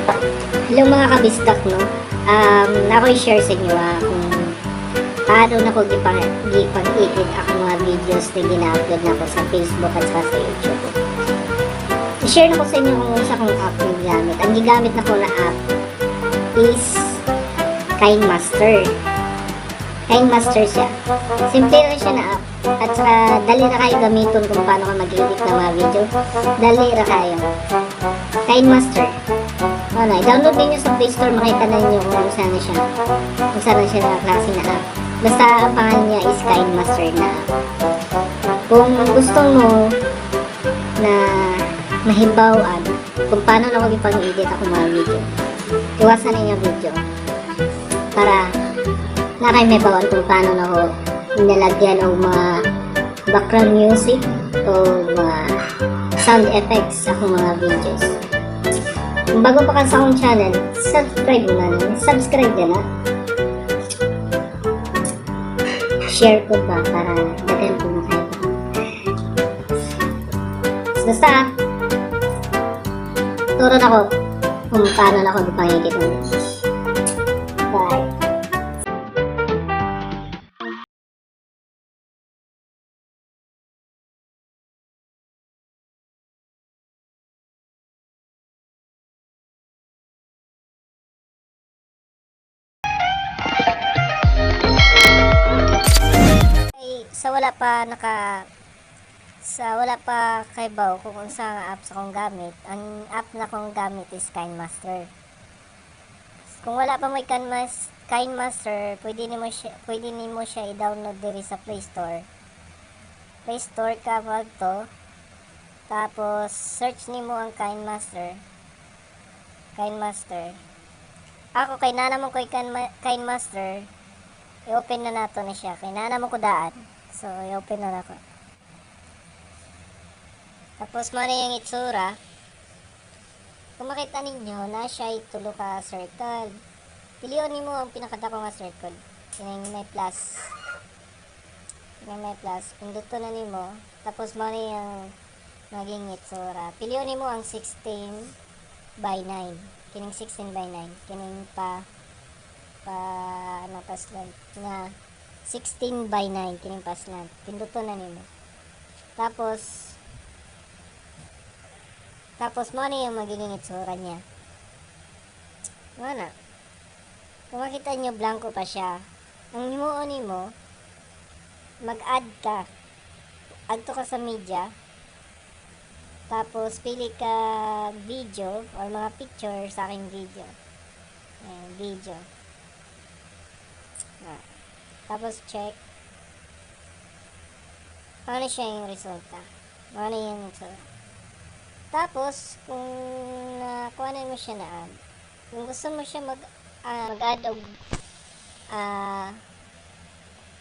Hello mga kabisdak, no? Ako i-share sa inyo kung paano na ko gipang-edit ako mga videos na gina-upload na ko sa Facebook at saka sa YouTube. I-share na ko sa inyo kung sa kong app na gigamit. Ang gigamit na ko na app is KineMaster. KineMaster siya. Simple lang siya na app. At saka dali na kayo gamiton kung paano ka mag-edit ng mga video. Dali ra kayo. KineMaster. Ano, i-download ninyo sa Play Store, makita na ninyo kung saan na siya. Kung saan na siya na klase na app. Basta ang pangalan niya is KineMaster na app. Kung gusto mo na mahibaw-an kung paano na ako ipang-edit ako mga video, iwasan ninyo video para na kayo mahibaw-an kung paano na ako nilagyan og mga background music o mga sound effects sa akong mga videos. Kung bago pa ka sa akong channel, subscribe mo na lang. Subscribe ka na. Share ko ba para daghan ko makaiba. Basta, turo na ko kung paano na ako ipang-edit ng videos. Bye. Ay, sa wala pa kaybaw kung unsa nga app sa akong gamit, ang app na akong gamit is KineMaster. Kung wala pa mo'y KineMaster, pwede nimo siya i-download diri sa Play Store. Play Store ka to. Tapos search nimo ang KineMaster. KineMaster. Ako kay nana mo ko'y KineMaster, i-open na nato na siya. Kay nana mo ko daan. So i-open na nako. Tapos mo na yung itsura. Kung makita ninyo, na siya tulo ka circle. Pilion nimo ang pinakadako nga circle. Kining may plus. Kining may plus. Pinduto na nimo. Tapos mo na yung maging itsura. Pilion nimo ang 16:9. Kining 16:9. Kining pa pa ano pa slant nga 16:9 kining pa slant. Pinduto na nimo. Tapos mo na yung magiging itsura niya. Wala. Kung makita nyo, blanco pa siya. Ang himuon nimo, mag-add ka. Add to ka sa media. Tapos, pili ka video or mga picture sa aking video. Ayan, video. Tapos, check. Paano siya yung resulta? Paano yung itsura? Tapos, kung nakuha na mo siya na add, kung gusto mo siya mag-add og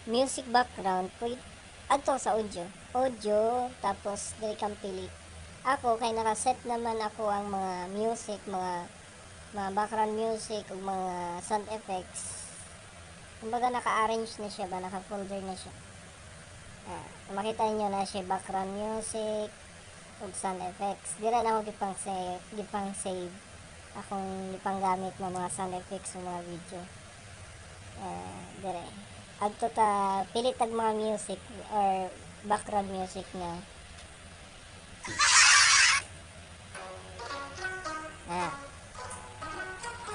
music background, pwede, add to sa audio. Audio, tapos diri kang pili. Ako, kay nakaset naman ako ang mga music, mga background music, ug mga sound effects. Kumbaga, naka-arrange na siya ba, naka-folder na siya. Makita niyo na siya background music, ug sound effects. Dira na ako gipang save akong gipang gamit ng mga sound effects sa mga video. Dire. Adto ta pili tag mga music or background music na.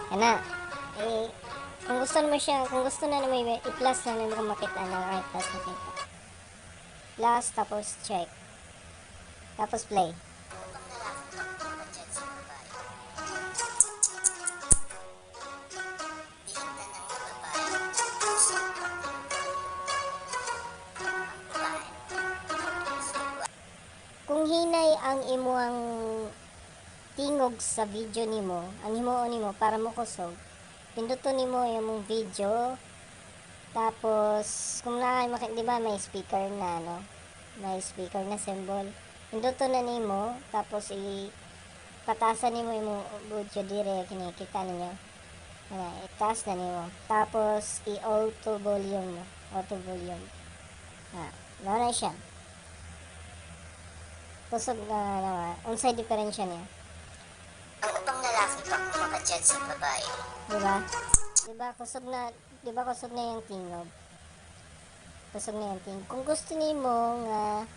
Ana. Eh, kung gusto mo siya, kung gusto na mo i-plus na nimo kung makita na ay plus makita. Plus tapos check. Tapos play. Kung hinay ang imuang tingog sa video nimo, ang himuon nimo para mo kusog, pinduton nimo imong video. Tapos kung naay di ba may speaker na, no? May speaker na symbol. Pinduton na nimo, tapos i-patasan nimo imong audio dire, kinikita ninyo. Ana, itaas na nimo. Tapos i-auto volume mo, auto volume. Mao na siya. Kusog na naman. Unsay diferensya niya? Ang ubang lalaki pa. maka-judge sa babae. Diba? Diba kusog na, diba kusog na yung tingog? Kusog na yung tingog. Kung gusto nimo nga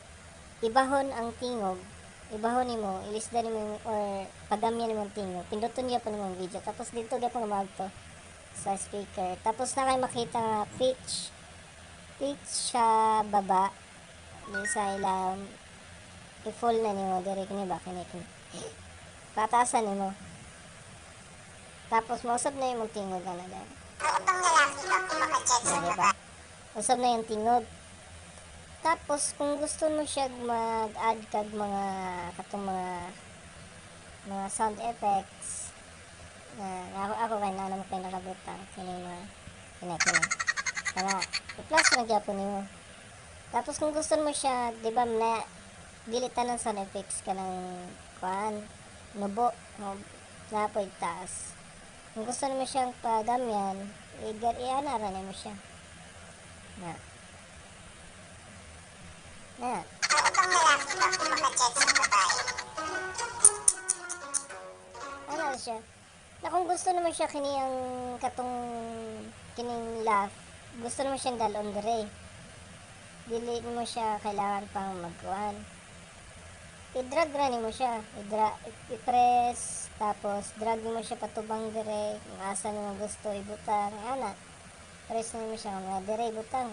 ibahon ang tingog, ibahon nimo, ilisda nimo or pagamyan nimo ang tingog, pinduton gyapon nimo ang video. Tapos dito gyapon maadto sa speaker. Tapos na kay makita nga pitch, pitch sa baba, di sa ilang i-full na nimo diri kini ba kini kini. Pataasan nimo. Tapos mausab na imong tingog ana dahil. Ang ibang lalaki ba kung maka-judge sa Ah, diba? babae? Usab na yung tingog. Tapos kung gusto mo siya mag-add kag mga katong mga sound effects na ako kay na mo kay nakabutang kini mga kini kini. Kana i-plus na gyapon nimo. Tapos kung gusto mo siya, di ba na dili tanan sound effects kanang kuan nubo no, napoy taas. Kung gusto mo siyang pagamyan, i-ana ra nimo siya. Na. Na. Ang ibang lalaki ba kung maka-judge sa babae? Ano siya? Na kung gusto naman siya kini ang katong kining laugh, gusto naman siyang dalon dire. Dili mo siya kailangan pang magkuan. I-drag ra nimo siya. I-press tapos drag nimo siya patubang dire kung asa nimo gusto ibutang ana. Press nimo siya kung nga dire ibutang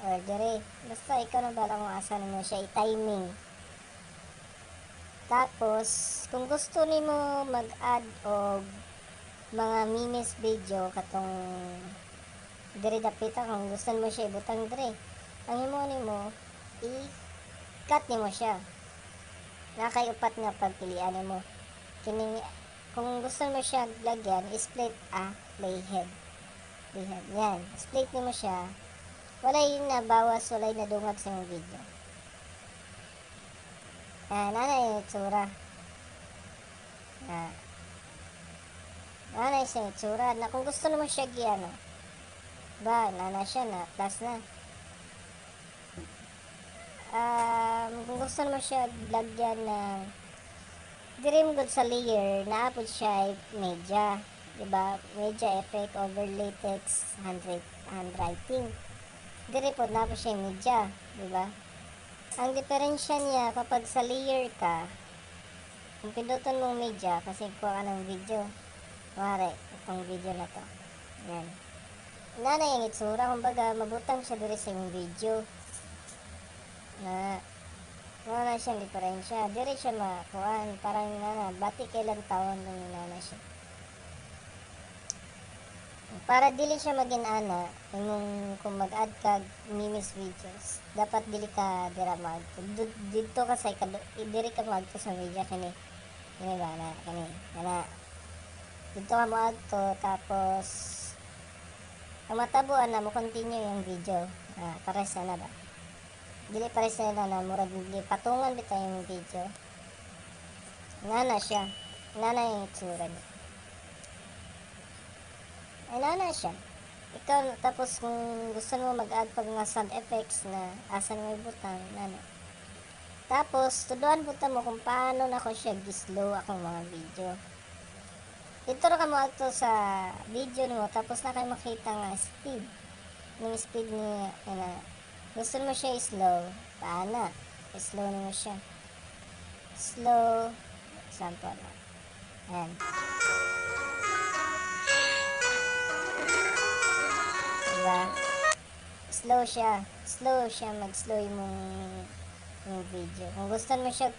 or dire. Basta ikaw na bahala kung asa nimo siya i-timing. Tapos, kung gusto nimo mag-add og mga memes video katong diri dapita, kung gusto mo siya ibutang dire, ang himo nimo i-cut nimo siya. Naa kay upat nga pagpilian nimo. Kining kung gusto mo siya lagyan, split a playhead. Playhead. Yan, split nimo siya. Walay nabawas, walay nadungag sa imong video. Yan, ana yung itsura. Na. Ana yung itsura. Na kung gusto mo siya gi ano, ba, nana siya na, plus na. Kung gusto mo siya lagyan ng diri mo gud sa layer, naa pod siya ay media, diba? Media effect, overlay text, handwriting. Diri pod naa pod siya media, diba? Ang diferensya niya kapag sa layer ka, kung pindutan mong media, kasi kuha ka ng video. Kunwari, itong video na to. Yan. Nana yung itsura, kumbaga mabutang siya diri sa imong video. Na, wala siyang diferensya. Diri siya makuan, parang nana, bati kailan taon nung nana siya. Para dili siya maging ana, imong kung mag-add ka memes videos, dapat dili ka dira mag didto ka sa diri ka mag sa media kini. Kini ba na kini ana. Didto ka moadto tapos ang matabuan na mo continue yung video. Ah, pares na ba? Dili pares na na murag patungan bitaw yung video. Nana siya. Nana yung itsura niya. Ay, nana siya. Ikaw, tapos kung gusto mo mag-add pag mga sound effects na asan mo ibutang, nana. Tapos, tuduan po mo kung paano na ko siya gi-slow akong mga video. Dito ra ka mo adto sa video nimo tapos na kay makita nga speed. Ning speed niya na gusto mo siya slow, paana? Slow nimo siya. Slow, example. Ayan. Diba? Slow siya. Slow siya. Mag-slow yung video. Kung gusto mo siya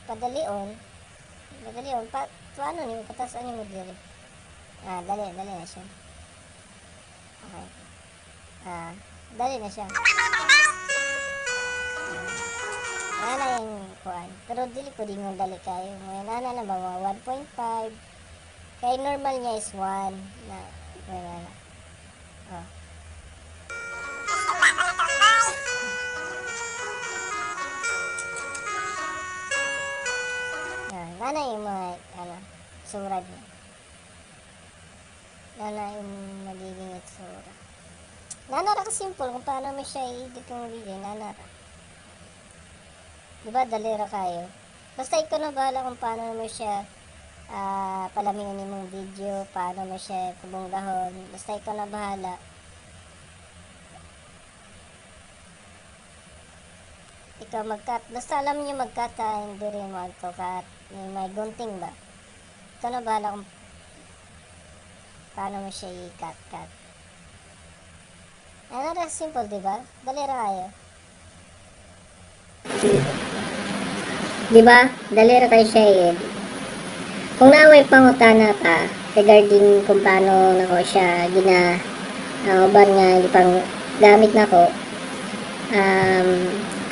padalion, padalion, paano niyo, patasan niyo mo diri. Ah, dali, dali na siya. Okay. Ah, dali na siya. Nana yung kuan. Pero dili po din yung dali kayo. May nana na ba mga 1.5. Kay normal niya is 1. Na, may nana. Oh. Yan, nana yung mga, ano, itsura niya. Nana yung magiging itsura. Nana ra ka simple kung paano mo siya i-edit yung video. Nana ra. Diba, dali ra kayo. Basta ikaw na bahala kung paano mo siya Palamion imong video, paano mo siya pabonggahon. Basta ikaw na bahala. Ikaw mag-cut. Basta alam niyo mag-cut ha, hindi rin mo ito cut. May gunting ba? Ikaw na bahala kung paano mo siya i-cut-cut. Ano ra simple, di ba? Dali ra kayo. Di ba? Dali ra kayo siya i-edit. Kung naa moy pangutana ka regarding kung paano nako siya gina uban nga gipang gamit nako,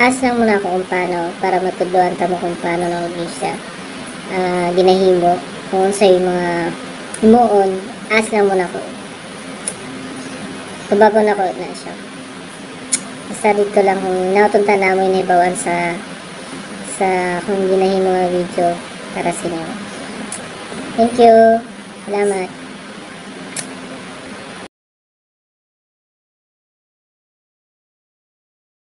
ask lang muna ako kung paano para matudloan ta mo kung paano nako siya ginahimo, kung unsay mga himuon. Ask lang muna ako, tubagon ako na siya. Basta dito lang, kung nautunta na mo inahibawan sa kung ginahimo nga video para sa inyo. Thank you. Salamat.